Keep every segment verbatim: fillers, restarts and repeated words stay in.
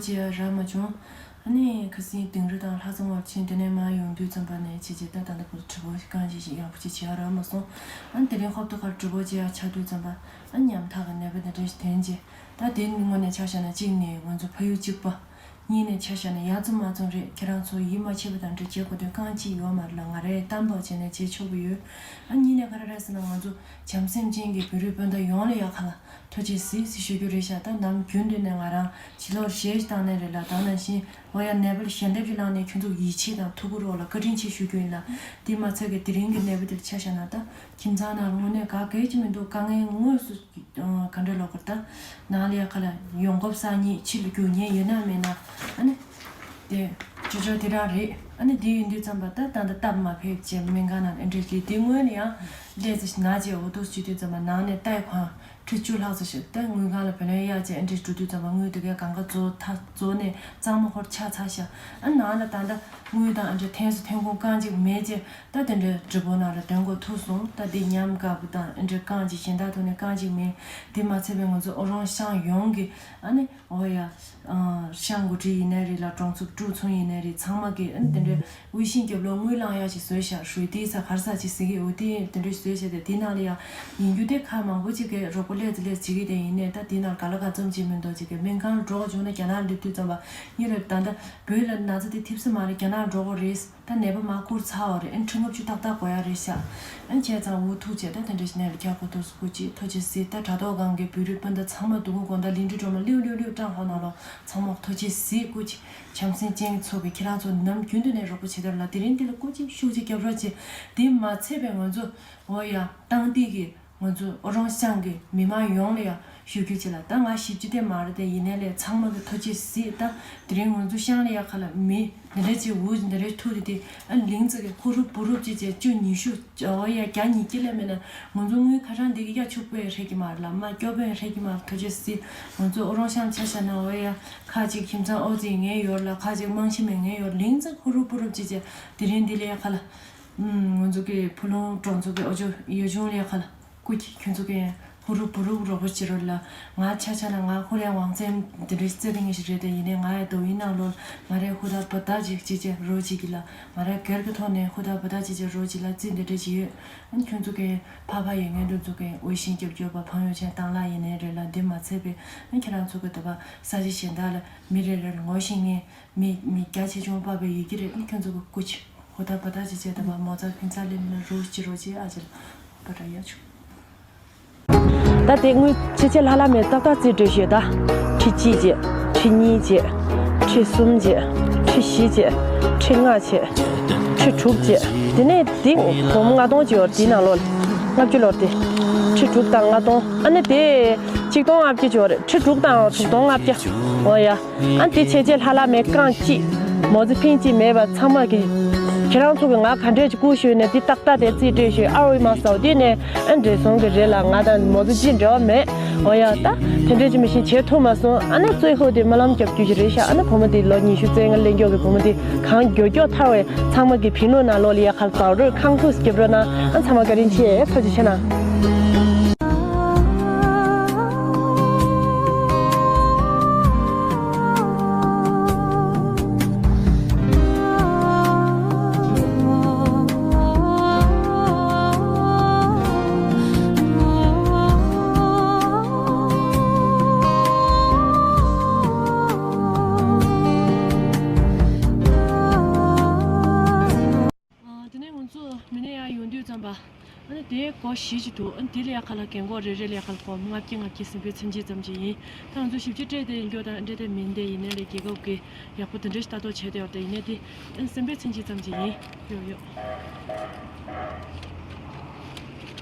བྱེད་ཡ་རག་མ་བྱུང་། ཨ་ནི་ཁ་སང་དིང་རི་དང་ལྷ་ས་བར་ཕྱིན། དེ་ནས་མར་ཡོང་དུས་ཙམ་པ་ནས་བྱས་བྱས་ད་ད་ལྟ་བར་དུ་དྲི་བ་རྐང་གཅིག་ཞིག་ཡག་པོ་ཅིག་བྱེད་ཡ་རག་མ་སོང་། ཨ་ནི་དེ་རིང་ཧོབ་ཏེ་ཁར་དྲི་བ་བྱེད་ཡ་ཆགས་དུས་ཙམ་པ། ཨ་ནི་ཉམ་ཐག་གི་ནད་པ་འདི་འདྲ་ཞིག་ཐོན་རྗེས། ད་དེ་ནི་དངོས་གནས་ཆ་བཞག་ན་གཅིག་ནས་ང་ཚོ་ཕ་ཡུལ་གཅིག་པ། གཉིས་ནས་ཆ་བཞག་ན་ཡ་མཚན་མ་ཚང་རེད། ཁྱེད་རང་ཚོ་ཡིད་མ་ཆེས་པ་དང་འདྲ་བྱེད་དགོས་དོན་རྐང་གཅིག་ཡོད་མ་རེད་ལ། ང་རས་གཏན་དབབ་བྱས་ནས་བྱེད་ཆོག་གི་ཡོད། ཨ་གཉིས་ནས་ག་རེ་རེད་ཟེར་ན། ང་ཚོ་བྱམས་སེམས་ཅན་གྱི་བོད་རིགས་སྤུན་ཟླ་ཡོངས་ལ་ཡ་ག་ལ་ཐུགས་རྗེ་གཟིགས་ཟེར་ཞུ་རྒྱུ་རེད་ཤག་ད་ནམ་རྒྱུན་དུ་ནས་ང་རང་ཕྱི་ལོགས་གཞས་ཤིག་བཏང་ནས་རེད་ལ། ད་ནང་བཞིན་འོ་ཡ་ནད་པ་ལ་ཞལ་འདེབས་ཤིག་བླངས་ནས་ཁྱོད་ཚོ་ཡིད་ཆེས་དང་ཐུགས་ཁུར་འོག་ལ་བཀའ་དྲིན་ཆེ་ཞུ་རྒྱུ་ཡིན་ལ། དེ་མ་ཚད་ཀྱི་དེ་རིང་གི་ནད་པ་དེར་ཆ་བཞག་ན་ད་ཁྱིམ་ཚང་ནང་དངོས་གནས་ག་གེ་ཅིག་མི་འདུག་དཀའ་ངལ་དངོས་སུ་ག་འདྲ་ལོག་གི་ད། ནང་ལ་ཡ་ག་ལ་ཡོང་འབབ་བསགས་མཁན་ཕྱི་ལ་རྒྱུག་མཁན་ཡོད་ན་མེད་ན། ཨ་ནི་དེ་ཅོ་ཅོ་དེ་རང་རེད། ཨ་ནི་དེ་ཡིན་དུས་ཙམ་པ་ད་ད་ལྟ་སྟབས་མ་ཕེབས་བྱས་སྨན་ཁང་ནང་ཨེ་འདྲ་རེད། དེ་སྔོན་ལ་ཡང་ལས་ཙི་ཞིག་ན་བྱས་འོ་ཐུག་བྱེད་དུས་ཙམ་པ་ནང་ནས་ཏའི་ཁོང་ཁྲི་བཅུ་ལྷག་ཙམ་ཞིག་ད་དངུལ་ཁང་ལ་བུ་ལོན་གཡར་བྱས་ཨེ་འདྲ་འགྲོ་དུས་ཙམ་པ་དངུལ་དེ་གའི་གང་ག་རྫོགས་ཐ་རྫོགས་ནས་གཙང་མ་ཧོར་ཆགས་ཚར་ཤག་ཨ་ནང་ལ་ད་ལྟ་དངུལ་དང་ཨེ་འདྲ་ཐོན་ས་ཐོན་ཁུངས་རྐང་གཅིག་མེད་བྱས། ད་དེ་འདྲའི་སྒྲིག་པོ་ནང་ལ་དོན་གོ་ཐུག་སོང་། ད་དེ་ཉམས་དགའ་པོ་དང་ཨེ་འདྲའི་རྐང་གཅིག་གཞན་དག་ཐོག་ནས་རྐང་གཅིག་མེད། དེ་མ་ཚད་པའི་ང་ཚོ་ཨོ་རོང་ཤང་ཡོངས་ཀྱི་ཨ་ནི་འོ་ཡ། ཤང་འགོ་ཁྲིད་ཡིན་ནའི་རེད་ལ། གྲོང་ཚོ་དཀྲུག་ཚོང་ཡིན་ནའི་རེད། ཚང་མ་གི་ཨ་ནི་དེ་འདྲའི་དབུལ་ཞིང་རྒྱབ་ལོགས་དངུལ་བླང་ཡག་ཅིག་བཟོས་ཤག་ཧྲུའེ་ཏི་ས་གར་ས་ཅིག་ཟེར་གི་འོ་དེ་དེ་འདྲའི་བཟོས་ཤག་དེ་དེ་ནང་ལ་ཡ་ཡིན་རྒྱུ་དེ་ཁག་མང་པོ་ཅིག་གི་རོགས་པ་ལས་ཙི་ལས་བྱེད་ཀྱི་དེ་ཡིན་ནའི་ད་དེ་ནང་ག་ལ་ག་ཙམ་ཅིག་མི་འདུག་ཅིག་གི་སྨན་ཁང་འགྲོ་བ་བྱུང་ན་རྒྱ་ནག་སླེབས་དུས་ཙམ་པ་གཉིས་རེད། ད་ལྟ་བོད་ལ་ན་ཚ་དེ་ཐེབས་ས་མ་རེད། རྒྱ་ནག་འགྲོ་གི་རེད། ད་ནད་པ་མར་བསྐུར་ཚར་བ་རེད། ཨ་ནི་ཁྲི་ལྔ་བཅུ་ཏག་ཏག་དགོས་ཡ་རེད་ཤག་ཨ་ནི་བྱས་ཙང་འུ་ཐུག་བྱས་ད་དེ་འདྲ་ཞིག་ནས་ལ་རྒྱག་གོ་ཐུག་སུ་སྐུ་མཁྱེན་ཐུགས་རྗེ་གཟིགས། ད་དྲ་ཐོག་སྒང་གི་བོད་རིགས་སྤུན་ཟླ་ཚང་མ་འདུ་ཁང་དགོང་དག་ལིང་ཏི་སྒྲོལ་མ་ལིའུ་ལིའུ་ལིའུ་བཀྲམ་ཧོ་ནང་ལོགས་ཚང་མ་ཐུགས་རྗེ་གཟིགས། སྐུ་མཁྱེན་བྱམས་སེམས་ཅན་གྱི་ཚོགས་ཀྱིས་ཁྱེད་རང་ཚོ་ནམ་རྒྱུན་དུ་ནས་རོགས་པ་བྱེད་དོ་ལ། དེ་རིང་འདི་ལ་སྐུ་མཁྱེན་ཤུགས་ཆེ་རྒྱབ་རོགས་བྱེད། དེ་མ་ཚད་པའི་ང་ཚོ་འོ་ཡ་ཏང་ཏི་གི་ང་ཚོ་ཨོ་རོང་ཤང་གི་མི་མང་ཡོངས་ལ་ཡང་ཞུ་རྒྱུ་བྱེད་ལ། ད་ང་ཞིབ་ཅིག་དེ་མ་རེད་དེ་ཡིན་ནའི་ལས་ཚང་མ་གི་ཐུགས་རྗེ་གཟིགས། ད་དེ་རིང་ང་ཚོ་ཤང་ལ་ཡ་ཁ་ལ་མི་འདི་འདྲ་ཅིག་འུ་འདི་འདྲ་ཐུག་དེ་དེ་ཨ་ལིང་ཙི་གི་ཧུ་རུ་བུ་རུབ་ཅིག་བྱས་བཅུ་ཉི་ཤུ་འོ་ཡ་བརྒྱ་ཉིས་བརྒྱ་ལས་མེད་ན་ང་ཚོ་དངུལ་ཁ་གྲངས་འདི་གི་ཡ་ཕྱུག་པོ་ཡ་རེད་ཀྱི་མ་རེད་ལ། མ་སྐྱོ་པོ་ཡ་རེད་ཀྱི་མ་རེད། ཐུགས་རྗེ་གཟིགས། ང་ཚོ་ཨོ་རོང་ཤང་ཆ་བཞག་ན་འོ་ཡ་ཁ་ཅིག་ཁྱིམ་ཚང་ཨོ་ཙི་ངན་ཡོད་ལ། ཁ་ཅིག་རྨང་གཞི་མེད་ངན་ཡོད། ལིང་ཙི་ཧུ་རུ་བུ་རུབ་ཅིག་བྱས་དེ་རིང་འདི་ལ་ཡ་ཁ་ལ་ང་ཚོ་གི་ཕུ་ལུང་གྲོང་ཚོ་གི་ཨོ་ཅོ་ཡོ་ཆུང་ལ་ཡ་ཁ་ལ། སྐུ་མཁྱེན་ཁྱོད་ཚོ་གིས་ཧུ་རུ་བུ་རུ་རོགས་པ་བྱེད་རོགས་ལ། ང་ཆ་ཆ་ན་ང་ཧུ་ལན་ཝང་ཙེན་དེ་འདྲའི་རྩེ་རིང་ཞིག་རེད་དེ་ཡིན་ནའི་ང་ཡ་དོ་ཡིན་ནང་ལོ་ང་རའི་ཧུ་ད་བ་ད་ཅིག་ཅིག་ཅིག་རོགས་བྱེད་ཀྱི་ལ། ང་རའི་སྒེར་གྱི་ཐོག་ནས་ཧུ་ད་བ་ད་ཅིག་ཅིག་རོགས་བྱེད་ལ་རྩིས་འདི་འདྲ་བྱེད་ཡོད། ཨ་ནི་ཁྱོད་ཚོ་གིས་ཕ་ཕ་ཡ་ངན་འདུ་ཚོ་གིས་འོས་ཤིང་རྒྱབ་སྐྱོར་བ་ཕང་ཡོད་ཅན་དང་ལ་ཡིན་ནའི་རེད་ལ། འདི་མ་ཚད་པའི་ཨ་ནི་ཁྱེད་རང་ཚོ་གི་དོ་བ་ས་ཆ་གཞན་དག་ལ་མི་རེ་རེ་ལ་ངོ་ཤེས་མཁན་མི་མི་རྒྱ་ཆེ་ཆུང་དཔག་པའི་ཡོད་ཀྱི་རེད། ཨ་ནི་ཁྱོད་ཚོ་གི་སྐུ་མཁྱེན། ཧུ་ད་བ་ད་ཅི་བྱས་ད་བ་མོ་ཙ་ཕིན་ཚ་ལེ་མི་ན་རུ་ཅི་རོ་ཅི་ཨ་ཅི་ལ་བ་ད་ཡ་ཆུ། ད་དེ་དངུལ་ཆེ་ཆེ་ལྷ་ལྷ་མེད་ཏག་ཏག་རྩིས་སྤྲོད་ཞུས་ད། ཁྲི་གཅིག་བྱས། ཁྲི་གཉིས་བྱས། ཁྲི་གསུམ་བྱས། ཁྲི་བཞི་བྱས། ཁྲི་ལྔ་བྱས། ཁྲི་དྲུག་བྱས། དེ་ནས་དེ་སྒོར་མོ་ལྔ་སྟོང་ཅིག་ཡོད་དེའི་ནང་ལོགས་ལ་ལྔ་བཅུ་ལོར་དེ་ཁྲི་དྲུག་དང་ལྔ་སྟོང་ཨ་ནི་དེ་ཆིག་སྟོང་ལྔ་བརྒྱ་ཅིག་ཡོད་རེད། ཁྲི་དྲུག་དང་དྲུག་སྟོང་ལྔ་བརྒྱ། འོ་ཡ། ཨ་དེ་ཆེ་ཆེ་ལྷ་ལྷ་མེད་རྐང་གཅིག་མོ་ཙི་ཕིང་གཅིག་མེད་པ་ཚང་མ་གི། ཁྱེད་རང་ཚོ་གི་ང་ག་འདྲས་ཀྱི་སྐུ་ཞོན་ནས་འདི་ཏག་ཏག་དེ་རྩིས་སྤྲོད་ཞོན་ཨ་འོས་མ་སོགས་དེ་ནས་ཨ་འདྲས་སོང་གི་རེད་ལ། ང་དང་མོ་ཙི་ཅི་འབྲེལ་བ་མེད། འོ་ཡ། ད་དེ་འདྲས་ཀྱི་མི་ཤེས་བྱེད་ཐུབ་མ་སོང་། ཨ་ནི་རྩོད་ཧོ་དེ་སྨོན་ལམ་རྒྱབ་རྒྱུ་ཞིག་རེད་ཤག་ཨ་ནི་བུ་མོ་དེ་ལོ་ཉི་ཤུ་རྩ་ལྔ་ལེན་མགྱོགས་ཀྱི་བུ་མོ་དེ་གང་མགྱོགས་མགྱོགས་ཐར་བས་ཚང་མ་གི་བིང་ལུ་ནང་ལོགས་ལ་ཡ་ཁ་ལ་བག་རོས་ཁང་ཁུག་རྒྱབ་རོགས་གནང་། ཨ་ཚང་མ་བཀའ་དྲིན་ཆེ། ཐུགས་རྗེ་ཆེ་གནང་། དེ་ནས་ང་ཚོ་མི་ནས་ཡར་ཡོང་དུས་ཙམ་པ། ཨ་ནི་དེའི་སྒོ་བཞི་ཅིག་འདུག་ཨ་ནི་དེ་ལ་ཡ་ཁ་ལ་རྒན་གོག་རེ་རེ་ལ་ཡ་ཁ་ལ་སྒོར་མོ་ལྔ་བརྒྱ་ལྔ་བརྒྱ་ཟིན་པའི་མཚན་ཕྱེད་ཙམ་ཅིག་ཡིན། ད་ང་ཚོ་ཞིབ་ཕྲ་སྤྲད་དེ་ཡིན་རྒྱུ་དང་འདྲ་དེ་མིན་ཏེ་ཡིན་ནའི་ལས་རྒྱལ་ཁབ་ཀྱི་ཡག་པོ་དེ་འདྲ་ཞིག་ལྟ་རྟོག་བྱས་ཏེ་ཡོད་དེ་ཡིན་ནའི་དེ་ཨ་ནི་ཟིན་པའི་མཚན་ཕྱེད་ཙམ་ཅིག་ཡིན། ཡོ་ཡོ།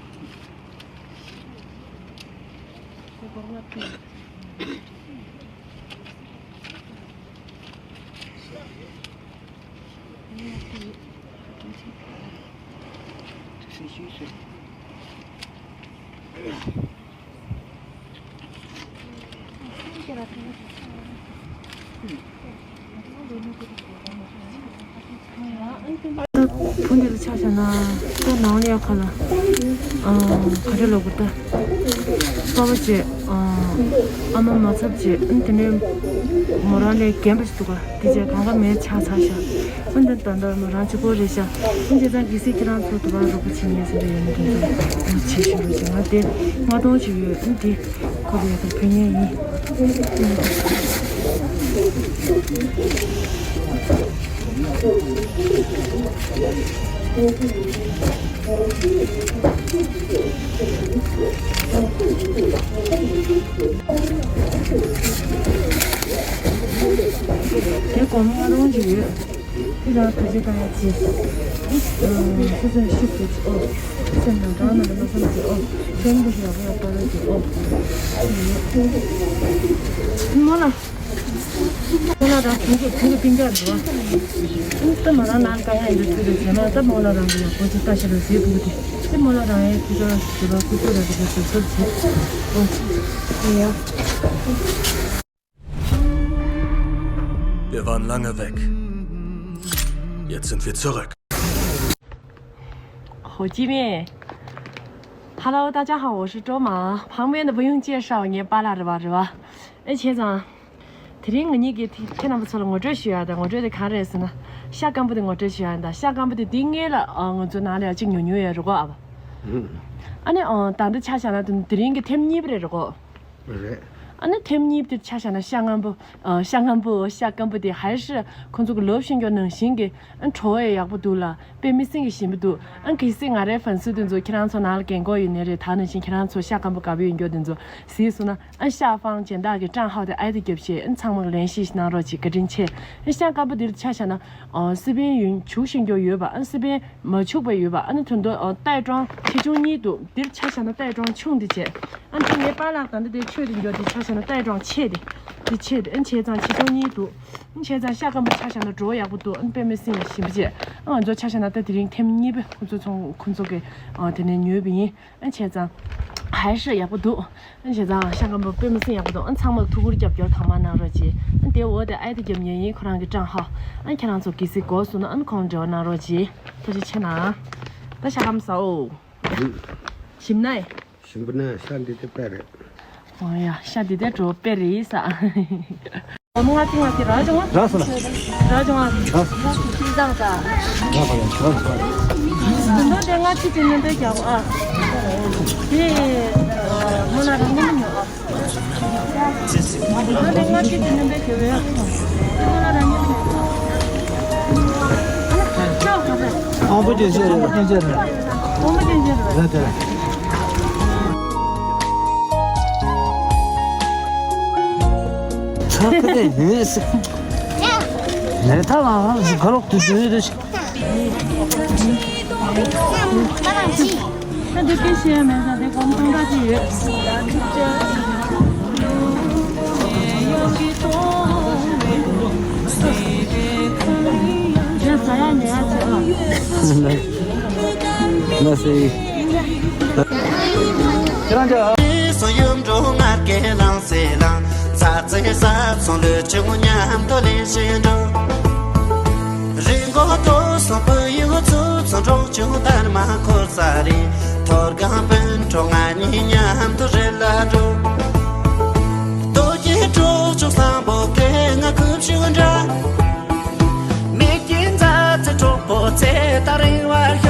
སྒོར་མོ་ལྔ་བརྒྱ། བུ་འདི་ལ་ཆ་བཞག་ན་ད་ནང་ལ་ཡ་ཁ་ལ་ ཨ། ག་རེ་ལབ་དགོས་ད། པ་ཕ་བྱས། ཨ། ཨ་མ་མ་ཚབ་བྱས། ཨ་ནི་དེ་ནས་མོ་རང་ལས་རྒན་པ་ཞིག་འདུག་ག་དེ་བྱས་གང་ག་མེད་ཆགས་ཚར་ཤག་ཨ་ནི་ད་ལྟ་མོ་རང་གཅིག་པོ་རེད་ཤག་ཨ་ནི་བྱས་ཙང་གལ་སྲིད་ཁྱེད་རང་ཚོ་དུ་བ་རོགས་པ་བྱེད་ཉན་ཟེར་འདྲ་ཡོད་ན་དེ་ཚོ་ཨ་ནི་བྱེད་ཤོག་རོགས་བྱེད། ང་དེ་ལྔ་སྟོང་ཅིག་ཡོད། ཨ་ནི་དེ་ཁོ་ལ་ཡ་ད་ཕུལ་ཉན་ཡིན། དེ་སྒོར་མོ་ལྔ་སྟོང་ཅིག་ཡོད། དེ་རང་བེད་སྤྱོད་བཏང་ཡ་ཅི། ཨ། ཆུ་ཚོད་བཞི་བརྒྱད་ཅིག་ཨོ། སེམས་ནང་དྲང་ནང་ལ་མ་བསམ་ཅིག་ཨོ། ཁྱོད་འདི་ཞིག་ཡག་པོ་ཡག་པོ་རེད་ཅིག་ཨོ། མོ་ལ། མོ་ལ་རང་དུང་གི་དུང་གི་པིན་ཀ་རེད་བ། ད་མོ་རང་ནང་དཀའ་ཡ་ཡིན་འདུག་ཚུལ་དུ་བྱས་ན་ད་མོ་ལ་རང་གི་ཡག་པོ་ཅིག་ལྟ་ཞིག་ལ་ཟེར་དུས་དེ། དེ་མོ་ལ་རང་ཡའི་ཐུགས་ཅག་ཞུ་བ་སྐུ་ཚུགས་ར་གི་ཟེར་ཟེར་ཟེར་ཟེར། ཨོ། ཡ། Wir waren lange weg. Jetzt sind wir zurück. 好见面。Hello，大家好，我是卓玛。旁边的不用介绍，你巴拉是吧？是吧？哎，学长，དེ་རིང་ང་གཉིས་ཀྱིས་དེ་ཁྱེད་རྣམ་པ་ཚོ་ལ་ངོ་སྤྲོད་ཞུ་ཡ་དང་ངོ་སྤྲོད་དེ་ག་རེ་རེད་ཟེར་ན། ཤ་སྐམ་པོ་དེ་ངོ་སྤྲོད་ཞུ་ཡ་དང་ཤ་སྐམ་པོ་དེ་དེ་སྔོན་ལ་ཨ་ང་ཚོ་ནང་ལ་ཡ་གཅིག་ཉོ་ཉོ་ཡ་རེད་གོ་ཨ་བ། ཨ་ནི་ཨ་ད་འདི་ཆ་བཞག་ན་དེ་དེ་རིང་གི་ཐེངས་གཉིས་པ་རེད་རེད་གོ། རེད། ཨ་ནི་ཐེངས་གཉིས་པ་དེ་ཆ་བཞག་ན་ཤ་སྐམ་པོ་ཨ་ཤ་སྐམ་པོ་ཤ་སྐམ་པོ་དེ་ཧའི་ཧྲི་ཁོང་ཚོ་གི་ལོབ་ཤེས་མགྱོགས་ནང་བཞིན་གི་ཨ་བྲོ་བ་ཡག་པོ་འདུག་ལ། དཔེ་མི་སྲིད་ཀྱི་ཞིམ་པོ་འདུག་ཨ་གལ་སྲིད་ང་རའི་ཧྥན་སུ་དེ་ཚོ་ཁྱེད་རང་ཚོ་ནང་ལ་རྒན་གོག་ཡོད་ནའི་རེད། ད་ནང་བཞིན་ཁྱེད་རང་ཚོ་ཤ་སྐམ་པོ་དགའ་པོ་ཡོད་མགྱོགས་དེ་ཚོ་གཟིགས་སོང་ན་ཨ་ཤ་ཧྥང་སྦྱིན་བདག་གི་ཀྲང་ཧའོ་དེ་ཨའི་དེ་རྒྱབ་ཤེས་ཨ་ཚང་མ་གི་ལན་ཤེས་ཤིག་གནང་རོགས་གྱིས། བཀའ་དྲིན་ཆེ། ཨ་ཤ་སྐམ་པོ་འདིར་ཆ་བཞག་ན་ཨ་སི་པན་ཡོད་བྱུག་ཤེས་མགྱོགས་ཡོད་པ་ཨ་སི་པན་མ་བྱུག་པ་ཡོད་པ་ཨ་ནི་དོན་དུ་ཨ་ཏའི་ཀྲང་ཆེ་ཆུང་གཉིས་འདུག་འདིར་ཆ་བཞག་ན་ཏའི་ཀྲང་ཆུང་དེ་བྱས། ཨ་ནི་ངའི་པཱ་ལགས་ད་ལྟ་དེ་ཆོས་དེ་མགྱོགས་དེ་ཆ་བཞག་ན་ཏའི་ཀྲང་ཆེ་དེ་དེ་ཆེ་དེ་ཨ་ནི་བྱས་ཙང་ཆེ་ཆུང་གཉིས་འདུག་ཨ་ནི་བྱས་ཙང་ཤ་སྐམ་པོ་ཆ་བཞག་ན་བྲོ་ཡག་པོ་འདུག་ཨ་ནི་དཔེ་མི་སྲིད་ཞིམ་པོ་བྱས། ཨ་ང་ཚོ་ཆ་བཞག་ན་ད་དེ་རིང་ཐེངས་གཉིས་པ་ཁོ་ཚོ་ཚོང་ཁོ་ཚོ་གི་ཨ་དེ་ནས་ཉོས་པ་ཡིན། ཨ་ནི་བྱས་ཙང་ཧའི་ཧྲི་ཡག་པོ་འདུག་ཨ་ནི་བྱས་ཙང་ཤ་སྐམ་པོ་དཔེ་མི་སྲིད་ཡག་པོ་འདུག་ཨ་ནི་ཚང་མ་ཐུགས་ཁུར་རྒྱབ་སྐྱོར་གང་མང་གནང་རོགས་གྱིས། ཨ་ནི་དེ་འོག་དེ་ཨའི་དེ་རྒྱབ་ཉན་ཡིན་ཁོ་རང་གི་ཀྲང་ཧའོ། ཨ་ནི་ཁྱེད་རང་ཚོ་གལ་སྲིད་དགོས་སོང་ན་ཨ་ནི་ཁོང་འབྲེལ་བ་གནང་རོགས་གྱིས། ཐུགས་རྗེ་ཆེ་གནང་། ད་ཤ་སྐམ་ཟ་འོ། ཞིམ་ནའི། ཞིམ་པོ་ན་ཤ་འདི་དེ་དཔེ་རེད། ཨོ་ཡ་ཤ་འདི་དེ་འགྲོ་དཔེ་རེད་ས། ཨོ་མ་ང་ཏི་ང་ཏི་ར་ཅོང་ང་། ར་སོ་ལ། ར་ཅོང་ང་། ར་སོ། ཅི་ཙང་ཙ། ར་སོ་ལ་ར་སོ་ལ། འདི་འདྲ་དེ་ང་ཏི་དེ་ནས་འདྲ་རྒྱག་ཨ། དེ་མོ་ན་རང་མོ་ཉོ་ཨ། ཨང་པོ་ཅན་ཅན་རེད། ཨང་པོ་ཅན་ཅན་རེད། ཨང་པོ་ཅན་ཅན་རེད། རེད་དེ། ཚ་ཁ་དེ་ཡོད་སྲིད། ལས་ཐ་ལང་ཧང་ཟིག་ག་རོག་ཏུ་ཟིན་ཡོད་དེ། ད་འདི་སྐད་བཤད་ཡ་མེད་ཙང་འདི་གོམ་སྟོང་ཕྲག་གཅིག་ཡོད། ཡ་ཟ་ཡ་ཉལ་ཡ་བྱེད་ཨ། ལ་སེ། ཁྱེད་རང་ཅག་སོ་ཡུམ་འགྲོ་ངར་སྐད་ལང་སེ་ལང་། ཚ་ཚེ་ས་ཚོང་ལུས་ཆུང་མཉམ་དུ་ལེན་བཞིན་འགྲོ། རི་མགོ་ཏོ་སོ་བུ་ཡུ་ཚུ་ཚོ་འབྲོག་ཆུང་དར་མ་འཁོར་ས་རི། ཐོར་གང་སྤུན་གྲོགས་ང་གཉིས་མཉམ་དུ་རི་ལ་འགྲོ། རྡོ་རྗེ་གྲོགས་མཆོག་བཟང་པོ་སྐད་ང་ཁུབ་ཤུ་འདྲ། མིག་གི་མཛའ་ཚེ་གྲོགས་པོ་ཚེ་ད་རིང་བར་